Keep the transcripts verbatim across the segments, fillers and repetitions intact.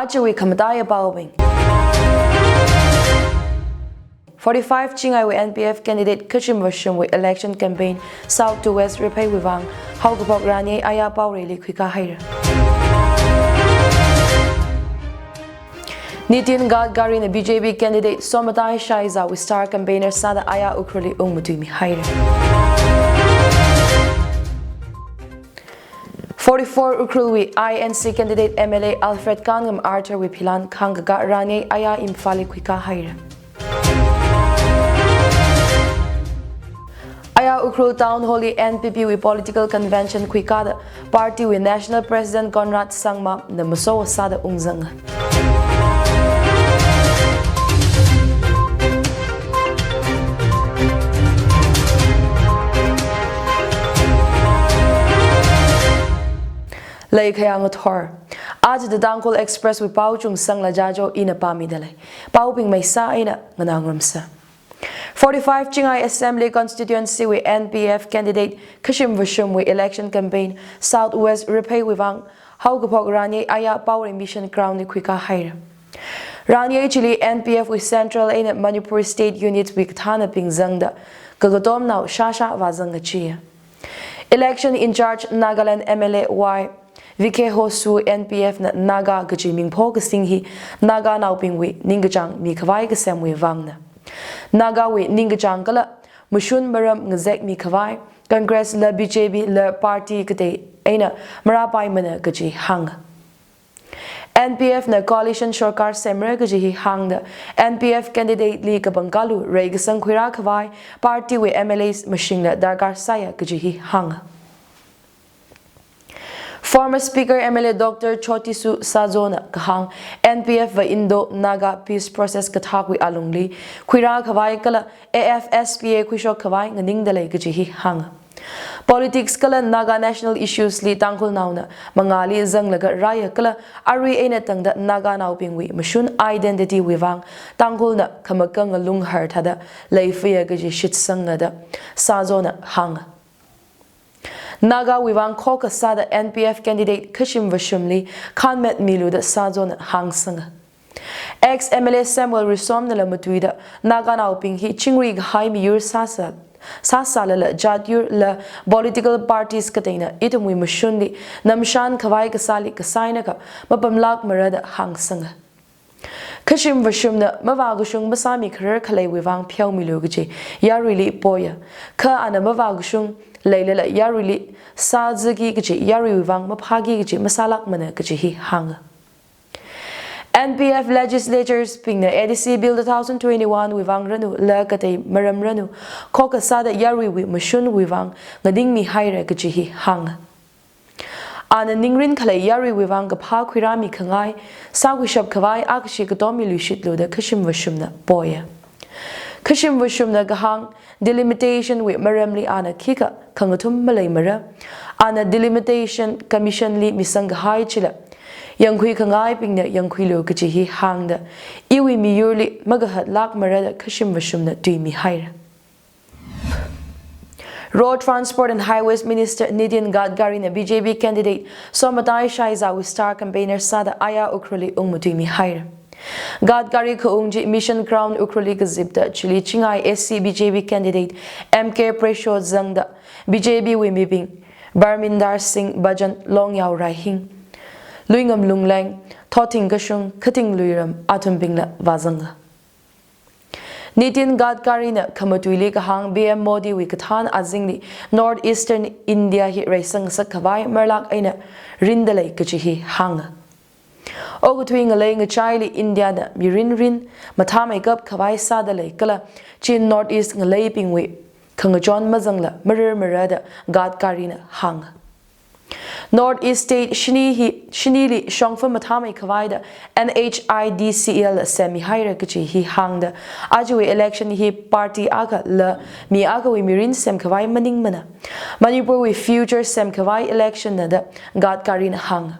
Ajawui khamataiya paobing. Forty-five chingaiwui N P F candidate Khashim Vashumwui election campaign South to West ripheiwui vang haokaphok ranyei aya paoreili khuikā haira. Nitin Gadkarina B J P candidate Somnath Shaizawui star campaigner sāda aya Ukhrulli ungmatuimi haira. Forty-four Ukhrulwui I N C candidate M L A Alfred Kanngam Arthurwui philan khangkakā ranyei aya Imphal khuikā haira. Aya Ukhrul Town Hall li N P P wui political convention khuikāda party wui National President Conrad Sangmana maso sāda ungzanga. Leikhayang athor. Aja The Tangkhul Express wui pao chungsangla jajo ina pāmida lei. Paobing maisa eina nganāngarumsa. Forty-five Chingai Assembly Constituency wui N P F candidate Khashim Vashumwui election campaign South West ripheiwui vang haokaphok ranyei aya paore Mission Ground li khuikā haira. Ranyei chili N P F wui Central eina Manipur State Unit wui kathānabing zangda kakatomnao shāshā vāzang kachiya. Election in charge Nagaland M L A Y V K Hosu N P F na Naga kaji mingpho kasing hi Naganaobingwui ningkachāng mikhavai kasemwui vangna. Nagawui ningkachāng kala mashun maram ngazekmikhavai Congress la B J P la party katei eina marāpaimana kaji hānga. N P F na coalition sorkar semra kaji hi hāngda N P F candidate li kapangkālu reikasang khuirākhavai party wui M L As mashingla darkar sāya kaji hi hānga. Former Speaker M L A Doctor Chotisu Sazona kahāng N P F va Indo-Naga peace process kathakwui alungli khuirākhavai kala A F S P A khuishokkhavai nganingda lei kaji hi hānga. Politics kala Naga national issues li Tangkhulnaona mangāli zanglaga rāya kala arui eina tangda Naganaobingwui mashun identity wui vang Tangkhulna khamakang ngalung harthāda leifiya kaji shitsangada Sazona hānga. Nagawui vang khokha sāda N P F candidate Khashim Vashumli khanmet milu da Sazona hāngsanga. Ex M L A Samuel Rishomnala matuida Naganaobing hi chingri kahai miyur sāsā, sāsālala jat yur la political parties kateina ithumwui mashunli namshan khavai kasāli kasainakha mapamlākmara da hāngsanga. Khashim Vashumna mavākashung masāmikharar khaleiwui vang pheomilu kaji yaruili poya. Kha ana mavākashung leilala yaruili sāzaki kaji yaruiwui vang maphāki kaji masālākmana kaji hi hānga. N P F legislators bingna A D C Bill two thousand twenty-one wui vang ranu la katei maram ranu khokha sāda yaruiwui mashunwui vang nganingmihaira kaji hi hānga. Ana ningrin khalei yaruiwui vang kaphā khuirāmikhangai, sākhuishap khavai akhashi katom miluishitlu da Khashim Vashumna poya. Khashim Vashumna kahāng delimitation wui maramli ana khikha khangathum maleimara. Ana Delimitation Commission li misang kahai chila yangkhuikhangaibingna yangkhuilu kaji hi hāngda iwui miyurli makahatlākmara da Khashim Vashumna tuimihaira. Road Transport and Highways Minister Nitin Gadkarina B J P candidate Somnath Shaizawui star campaigner sāda aya Ukhrulli ungmatuimihaira. Gadkari khaung chi Mission Ground Ukhrulli kazipda chili chingai A C B J P candidate M K Prasho zangda B J P wui mibing Parminder Singh Bajan, Longyao Raihing, Luingam Lungleng, Thothing Kashung, Khating Luiram athumbingla vāzanga. Nitin Gadkarina khamatuili kahāng P M Modiwui kathān azingli North Eastern India hi reisang ngasakkhavai marlak eina rinda lei kaji hi hānga. Okathui ngalei ngachaili Indiana mirin rin mathāmeikap khavai sāda lei kala chi North East ngaleibingwui khangachon mazangla mararmara da Gadkarina hānga. North East State shini hi, shinili shongfa mathāmeikhavai da N H I D C L semmihaira kaji hi hāngda, ajawui election hi party akha la mi akhawui mirin semkhavai maningmana. Manipurwui future semkhavai election na da Gadkarina hānga.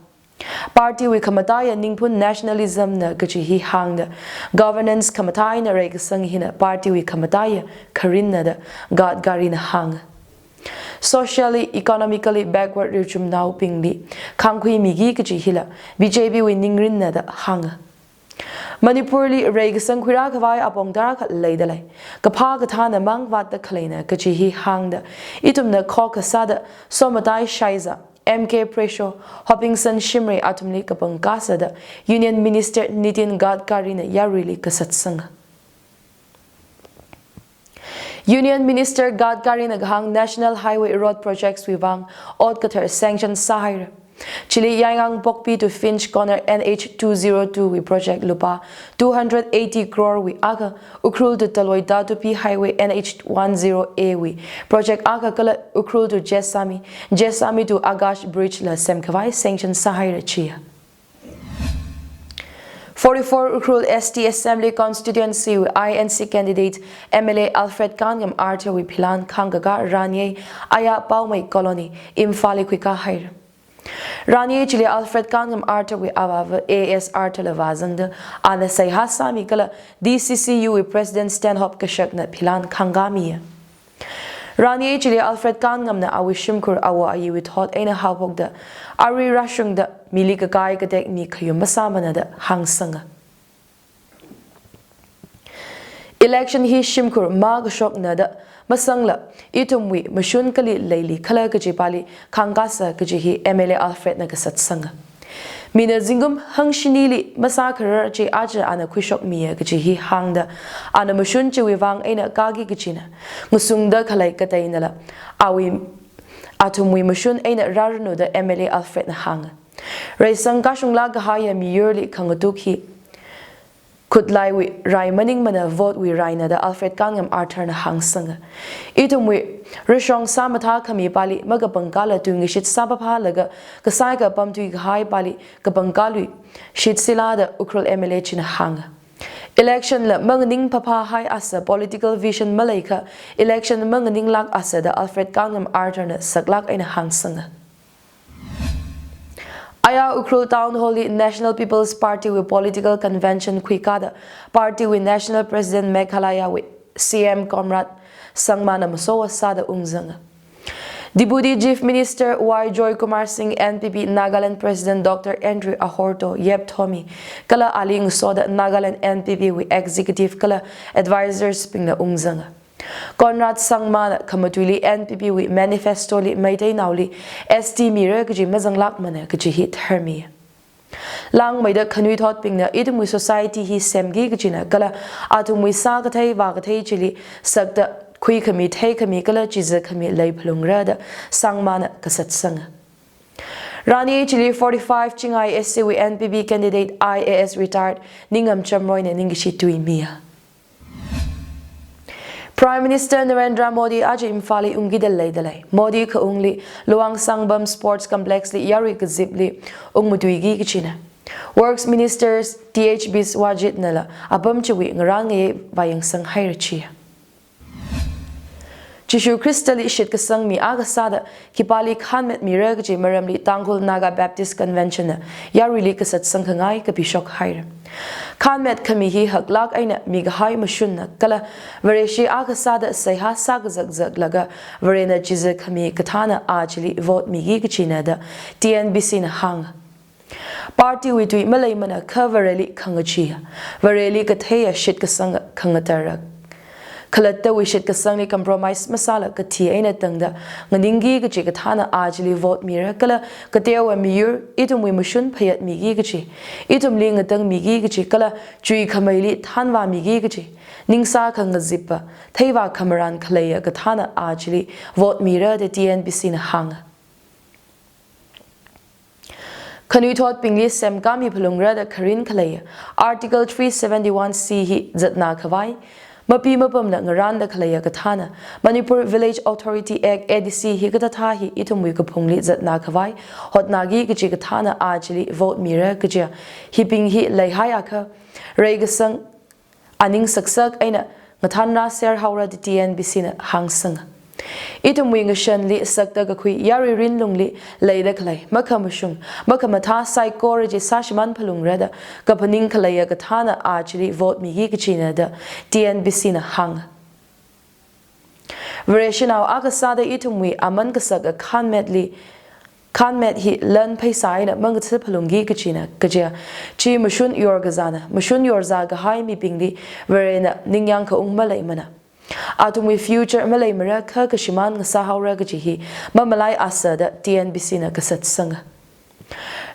Party wui khamataiya ningphun nationalism na kaji hi hāngda, governance khamathā eina reikasang hina party wui khamataiya kharinna da Gadkarina hānga. socially, economically backward riuchumnaobingli khangkhuimiki kaji hila B J P wui ningrinna da hānga. Manipurli reikasang khuirākhavai apong tarākha leidalei. Kaphā kathāna mang vātda khaleina kaji hi hāngda, ithumna khokkha sāda Somatai Shaiza, M K Presho, Hopingson Shimray athumli kapangkā sāda Union Minister Nitin Gadkarina yaruili kasatsanga. Union Minister Gadkarina kahāng National Highway road projects wui vang ot kathar sanction sāhaira. Chili Yaingangpokpi to Finch Corner N H two zero two wui project lupā two hundred eighty crore wui akha, Ukhrul to Taloi Tatupi Highway N H one zero A wui project akha kala Ukhrul to Jessami, Jessami to Akash Bridge la semkhavai sanction sāhaira chiya. Forty-four Ukhrul S T Assembly Constituency wui I N C candidate M L A Alfred Kanngam Arthur wui philan khangkakā Ranyei Aya Paomei Colony, Imphal li khuikā haira. Ranyei chili Alfred Kanngam Arthur wui avāva A S Arthur la vāzangda, ana seihā sāmi kala D C C U wui President Stanhope Kashakna philan khangkāmiya. Ranyei chili Alfred Kanngamna awui shimkhur awo ayiwui thot eina haophokda, arui rāshungda mili kakai katek mi khayum masāmana da hāngsanga. Election hi shimkhur makashokna da masangla, ithumwui mashun kali leili khala kaji pali khangkāsa kaji hi M L A Alfredna kasatsanga. Mina zingkum hangshinili masākharar chi aja ana khuishokmiya kaji hi hāngda, ana mashun chiwui vang eina kāki kajina, ngasungda khalei kateinala awui, athumwui mashun eina rāranu da M L A Alfredna hānga. Reisang kashunglāk kahaiya miyurli khangatuk hi khutlaiwui rai maningmana, vote wui raina da Alfred Kanngam Arthurna hāngsanga. Ithumwui rishong sāmathā khami pali makapangkāla tuingashit sāphaphālaga kasai kapam tui kahai pali kapangkāluishit sila da Ukhrul M L A china hānga. Election la manganing phaphāhai asa political vision maleikha election manganinglāk asa da Alfred Kanngam Arthurna saklāk eina hāngsanga. Aya Ukhrul Town Hall li National People's Party wui political convention khuikāda party wui National President Meghalaya wui C M Conrad Sangmana masowa sāda ungzanga. Deputy Chief Minister Y Joykumar Singh, N P P Nagaland President Doctor Andrew Ahorto, Yap Thomi, kala ali ngasoda Nagaland N P P wui executive kala advisors bingna ungzanga. Conrad Sangmana khamatuili N P P wui manifesto li Meiteinaoli S T mira kaji mazanglākmana kaji hi tharmi. Langmeida khanuithotbingna ithumwui society hi semki kajina kala athumwui sākathei vākathei chili sakta khuikhami theikhami kala chizakhami leiphalungra da Sangmana kasatsanga. Rani chili forty-five Chingai S C wui N P P candidate I A S retired Ningam Chamroina ningkashi tuimiya. Prime Minister Narendra Modi aja Imphal li ungkida leidalei. Modi khaungli Luang Sangbam Sports Complex li yarui kazipli ungmatuiki kachina. Works Minister T H Biswajitnala apam chiwui ngarān ngayei vāyangsang haira chi. Jishu Khristali shitkasang mi akha sāda khipāli khānmetmira kaji maramli Tangkhul Naga Baptist Convention na yaruili kasatsang khangai kapishok haira. Khānmet khami hi haklāk eina mikahai mashunna kala Vareshi akha sāda seihā sākazakzaklaga Varena chizakhami kathāna a chili vote miki kachina da T N B C na hānga. Party wui tui maleimana kha Vareli khangachiya, Vareli katheiya shitkasanga khangatara. Khalattawui shitkasangli compromise masāla kathi eina tangda nganingki kaji kathāna a chili vote mira kala kateowa miyur ithumwui mashun phayat miki kaji, ithumli ngatang miki kaji kala chuikhameili thanvā miki kaji, ningsā khangazippa, theivā khamarān khaleiya kathāna a chili vote mira da T N B C na hānga. Khanuithotbingli semkāmi phalungra da kharin khaleiya Article three seventy-one C hi zatna khavai, mapi mapamla ngarānda khaleiya kathāna, Manipur Village Authority Act, A D C hi kathāthā hi ithumwui kaphungli zatna khavai hotnaki kaji kathāna a chili vote mira kajiya, hibing hi leihaiakha reikasang aning saksak eina ngathanrāser haora da T N B C na hāngsanga. Ithumwui ngashanli sakta kakhui yarui rinlungli leida khalei makhamashung, makhamathā saikora chi sāshimān phalungra da kaphaning khaleiya kathāna a chili vote miki kachina da T N B C na hānga. Vare shanao akha sāda ithumwui aman kasaka khanmetli, khanmet hi lan pheisā eina mangatha phalungki kachina kaja. Chi mashun yor kazāna, mashun yorzā kahai mibingli Varena ningyāng kaung maleimana. Athumwui future maleimara kha kashimān ngasāhaora kaji hi mamalai asa da T N B C na kasatsanga.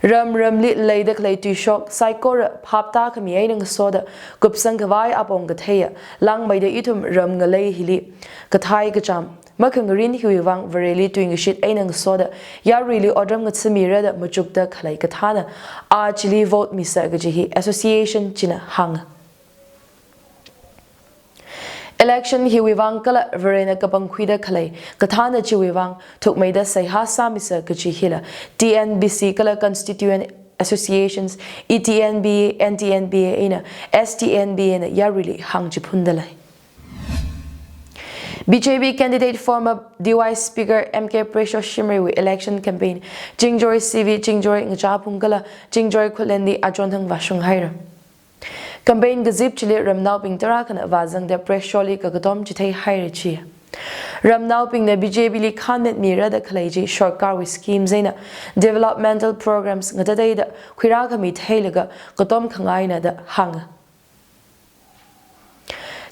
Ram ramli leida khalei tuishok saikora phaptākhami eina ngasoda kupsang khavai apong katheiya langmeida ithum ram ngalei hili kathai kachām makhangarin hiwui vang Vareli tuingashit eina ngasoda yaruili otram ngathāmira da machukda khalei kathāna, a chili vote misa kaji hi association china hānga. Election hiwui vang kala Varena kapangkhuida khalei kathāna chiwui vang thukmeida seihā sāmisa kaji hila T N B C kala constituent associations E T N B A, N T N B A eina S T N B A na yaruili hāngchiphunda lei. B J P candidate former D Y Speaker M K Pressure Shimreiwui election campaign Chingjorei C V, Chingjorei Ngachāphung kala Chingjorei Khullenli achonthang vāshung haira. Campaign kazip chili ramnaobing tarākhana vāzangda pressure li kakatom chithei haira chi. Ramnaobingna B J P li khanmet mira da khalei chi sorkarwui schemes eina developmental programs ngatateida khuirākhami theilaga katom khangaina da hānga.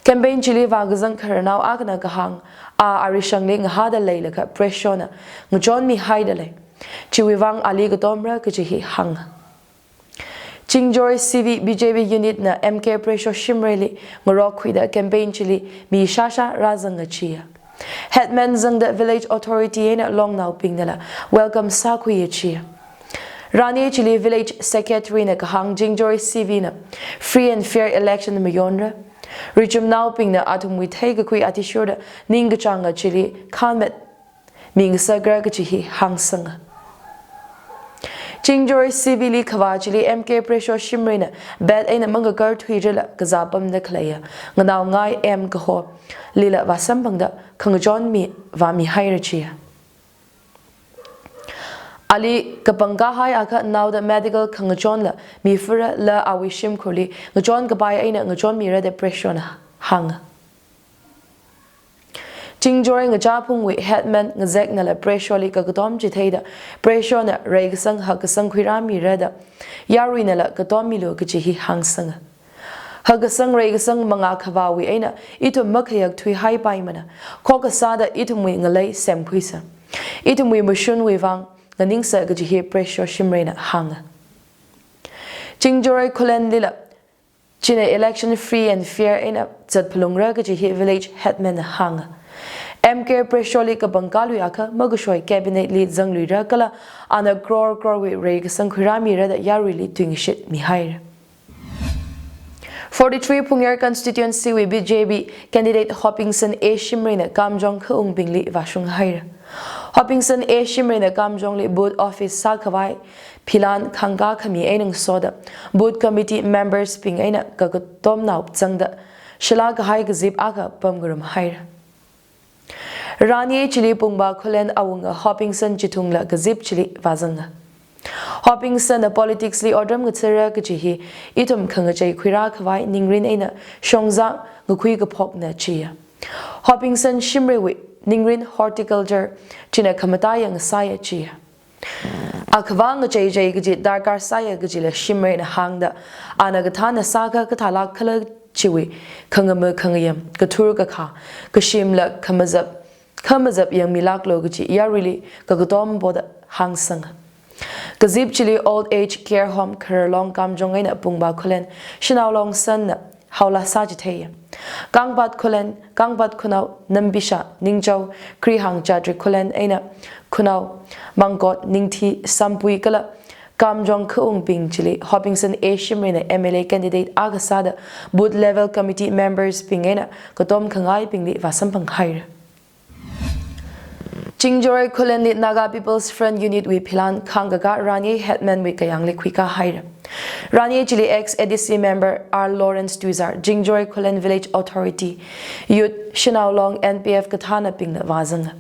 Campaign chili vākazang khararnao akhana kahāng, a arishangli ngahāda leilaga pressure na ngachonmi haida lei. Chiwui vang ali katomra kaji hi hānga. Chingjorei C V B J P unit na M K Pressure Shimreili ngarokkhuida campaign chili mi shāshā rāzanga chiya. Headman zangda village authority eina longnaobingnala welcome sākhuiya chiya. Rani chili village secretary na kahāng Chingjorei C V na free and fair election mayonra. Richumnaobingna athumwui theikakhui athishurda ningkachānga chili khanmet mingasakra kaji hi hāngsanga. Chingjorei C V li khavā chili M K Pressure Shimreina bat eina mangakar thuirila kazāpamda khaleiya nganaongai M Kaholila vāsamphangda khangachonmi vāmi haira chiya. Ali kapangkahai akha naoda medical khangachonla mifurala awui shimkhurli ngachon kapai eina ngachonmira da pressure na hānga. Chingjorei Ngachāphungwui headman ngazeknala pressure li kakatom chitheida pressure na reikasang hakkasang khuirāmira da yaruinala katommilu kaji hi hāngsanga. Hakkasang reikasang mangā khavāwui eina ithum makhayak thuihaipaimana, khokkha sāda ithumwui ngalei semkhuisa. Ithumwui mashunwui vang nganingsa kaji hi Pressure Shimreina hānga. Chingjorei Khullenlila china election free and fair eina zatphalungra kaji hi village headman na hānga. M K Pressure li kapangkalui akha makashoi cabinet li zangluira kala ana crore crore wui reikasang khuirāmira da yaruili tuingashit mihaira. Forty-three Phungyar constituency wui B J P candidate Hopingson A Shimreina Kamjong khaungbingli vāshung haira. Hopingson A Shimreina Kamjongli booth office sākhavai philan khangkā khami eina ngasoda booth committee members bing eina kakatomnao zangda shalā kahai kazip akha pamkarum haira. Rani chili Pungba Khullen awunga Hopingson chithungla kazip chili vāzanga. Hopingson na politics li otram ngathara kaji hi ithum khangachei khuirā khavai ningrin eina shongza ngakhui kaphokna chiya. Hopingson Shimreiwui ningrin horticulture china khamataiya ngasāya chiya. Akhavā ngacheichei kaji darkar sāya kajila Shimreina hāngda, ana kathāna sākha kathālāk khala chiwui khangama khangayam, kathur kakhā, kashimla khamazap, khamazap yangmilāklu kaji yaruili kakatom poda hāngsanga. Kazip chili old age care home Khararlong Kamjong eina Pungba Khullen, Shanao Longsanna haola sāchitheiya. Kangpat Khullen, Kangpat khunao Nambisha Ningchao, Krihang Chatri Khullen eina khunao Mangkot Ningthi Sampui kala Kamjong khaungbing chili Hopingson A Shimreina M L A candidate akha sāda booth level committee members bing eina katom khangaibingli vāsamphang haira. Chingjorei Khullenli Naga People's Front Unit wui philan khangkakā Rani headman wui kayāngli khuikā haira. Rani chili ex A D C member R Lawrence Tuizar, Chingjorei Khullen Village Authority, Youth, Shanao Long N P F kathānabingna vāzanga.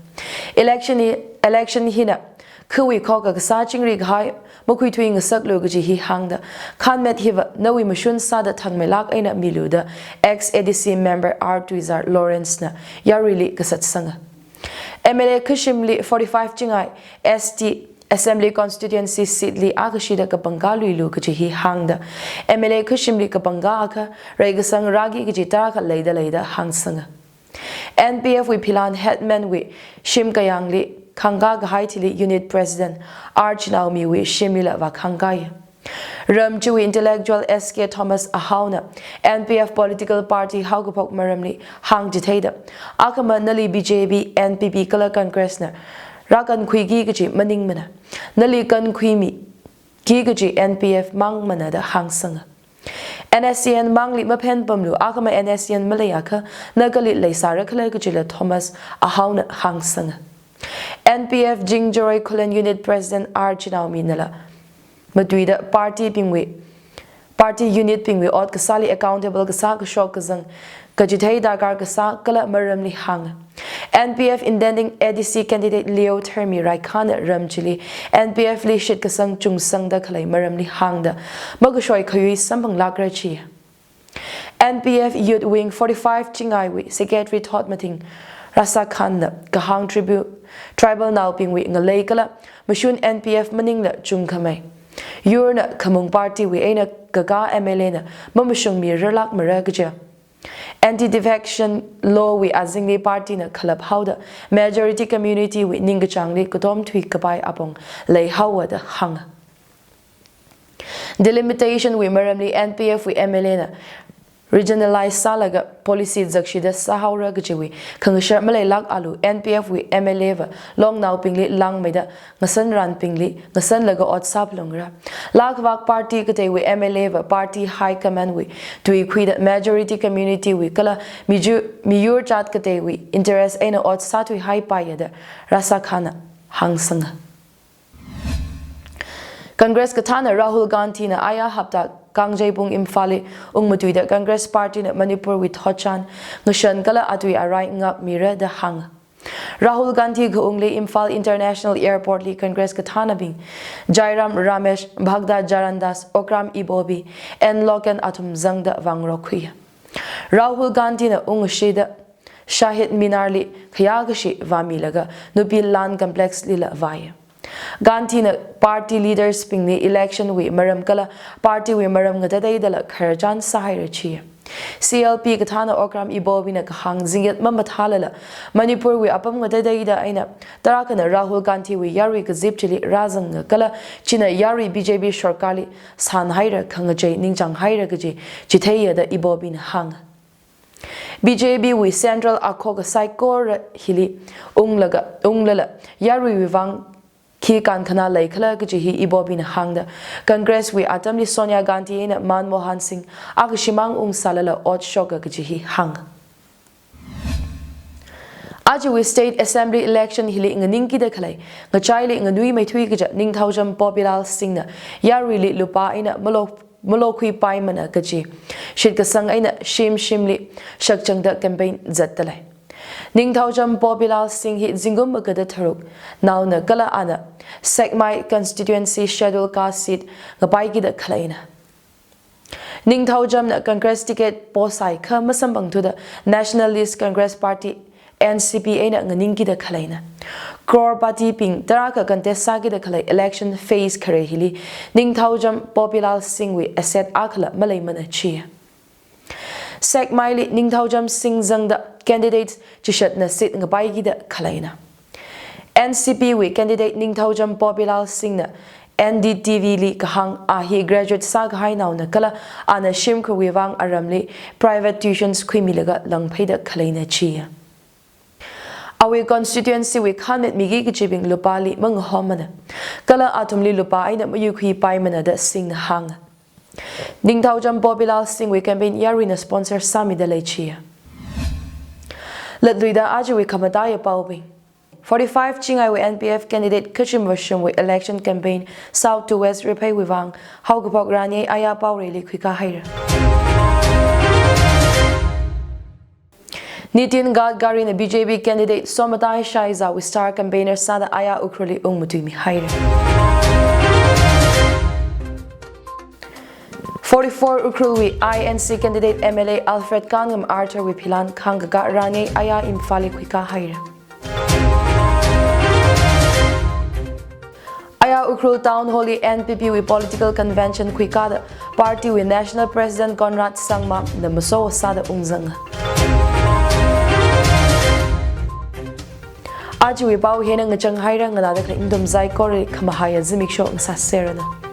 Election hi, election hina khawui khokka kasā chingri kahai makhuithui ngasaklu kaji hi hāngda, khanmet hiva nawui mashun sāda thangmeilāk eina milu da ex A D C member R Tuizar Lawrence na yaruili kasatsanga. M L A khashimli forty-five chingai S T Assembly Constituency seat li akashida kapangkā luilu kaji hi hāngda, M L A khashimli kapangkā akha reikasang rāki kaji tarākha leida lei da hāngsanga. N P F wui philan headman wui shim kayāngli khangkā kahai thili Unit President R Chinaomi wui shimlila vākhangkāya. Ram chiwui intellectual S K Thomas Ahao na N P F political party haokaphok maramli hāngchitheida, akhama nali B J P, N P P kala Congress na rākankhuiki kaji maningmana. Nali kankhuimiki kaji N P F māngmana da hāngsanga. N S C N māngli maphenpamlu, akhama N S C N maleiakha na kali leisāra khala kajila Thomas Ahao na hāngsanga. N P F Jing Jaroi Khullen Unit President R Chinaomi nala matuida party bingwui, party unit bingwui ot kasāli accountable kasā, kashok kazang kachithei darkar kasā kala maramli hānga. N P F intending A D C candidate Leo Thermi Raikha na ram chili N P F li shitkasang chungsangda khalei maramli hāngda, makashoi khayui samphanglākra chiya. N P F Youth Wing forty-five chingaiwui Secretary Thotmathing Rasakhan na kahāng tribu-, tribal naobingwui ngalei kala mashun N P F maningla chungkhamei yurna khamung party wui eina kakā M L A na mamashungmirarlākmara kaja. Anti-defection law wui azingli party na khalap haoda majority community wui ningkachāngli katom thuikapai apong leihaowa da hānga. Delimitation wui maramli N P F wui M L A na regionalize sālaga policy zakshida sāhaora kajiwui khangashar maleilākalu N P F wui M L A va longnaobingli langmeida ngasanranbingli ngasanlaga ot sāphalungra. Lākhavak party kateiwui M L A va party high command wui tuikhuida majority community wui kala miju-, miyur jat kateiwui interest eina ot sāthuihaipaiya da Rasakhan na hāngsanga. Congress kathāna Rahul Gandhi na aya hapta Kangjeibung Imphalli ungmatuida Congress party na Manipur wui thotchan ngashan kala atui arai ngakmira da hānga. Rahul Gandhi khaungli Imphal International Airport li Congress kathānabing Jairam Ramesh, Bhakta Charan Das, Okram Ibobi, N Loken athum zangda vāngarok khuiya. Rahul Gandhi na ungshida Shahid Minar li khayākashi vāmilaga Nupi Lan Complex lila vāya. Gandhi na party leaders bingli election wui maram kala party wui maram ngatateidala khararchan sāhaira chiya. C L P kathāna Okram Ibobi na kahāng, zingyat mamathālala Manipur wui apam ngatateida eina tarākhana Rahul Gandhi wui yarui kazip chili rāzanga kala china yarui B J P sorkarli sanhaira, khangachei ningchānghaira kaji chitheiya da Ibobi na hānga. B J P wui central akhoka saikora hili unglaga, unglala yaruiwui vang khi kankhana leikhala kaji hi Ibobi na hāngda, Congress wui atamli Sonia Gandhi eina Manmohan Singh akashimang ungsālala ot shoka kaji hi hānga. Ajawui State Assembly election hili nganingkida khalei ngachaili nganuimeithui kaja Ningthoucham Poppylal Singh na yaruili lupā eina malo malokhuipaimana kaji shitkasang eina shim shimli shakchangda campaign zatdalei. Ningthoucham Poppylal Singh hi zingkum maga da tharuk naona kala ana Sekmai constituency schedule caste seat ngapaikida khaleina. Ningthoucham na Congress ticket posai kha masamphangthuda Nationalist Congress Party, N C P eina nganingkida khaleina. Crorepati bing tarākha contest sākida khalei election phase khare hili Ningthoucham Poppylal Singh wui asset akhala maleimana chiya. Sekmaili Ningthoucham Singh zangda candidate chishatna seat ngapaikida khaleina. N C P wui candidate Ningthoucham Poppylal Singh na N D T V li kahāng, a hi graduate sākahai naona kala ana shimkhurwui vang aramli private tuitions khuimilaga langpheida khaleina chiya. Awui constituency wui khanmet miki kachibing lupāli mangahommana. Kala athumli lupā eina mayuikhuipaimana da Singh na hānga. Ningthoucham Poppylal Singh wui campaign yaruina sponsor sāmida lei chiya. Latluida ajawui khamataiya paobing. Forty-five chingaiwui N P F candidate kachim vashungwui election campaign South to West ripheiwui vang haokaphok ranyei aya paoreili khuikāhaira. Nitin Gadkari na B J P candidate Somatai Shaiza wui star campaigner sāda aya Ukhrulli ungmatuimihaira. Forty-four Ukhrulwui I N C candidate M L A Alfred Kanngam Arthur wui philan khangkaka ranyei aya Imphalli khuikāhaira. Ukhrul Town Hall li N P P wui political convention khuikāda party wui National President Conrad Sangma na maso sāda ungzanga. Ajawui pao hina ngachang haira, nganāda khalei nathum saikorali khamahaiya zimiksho ngasāseranu.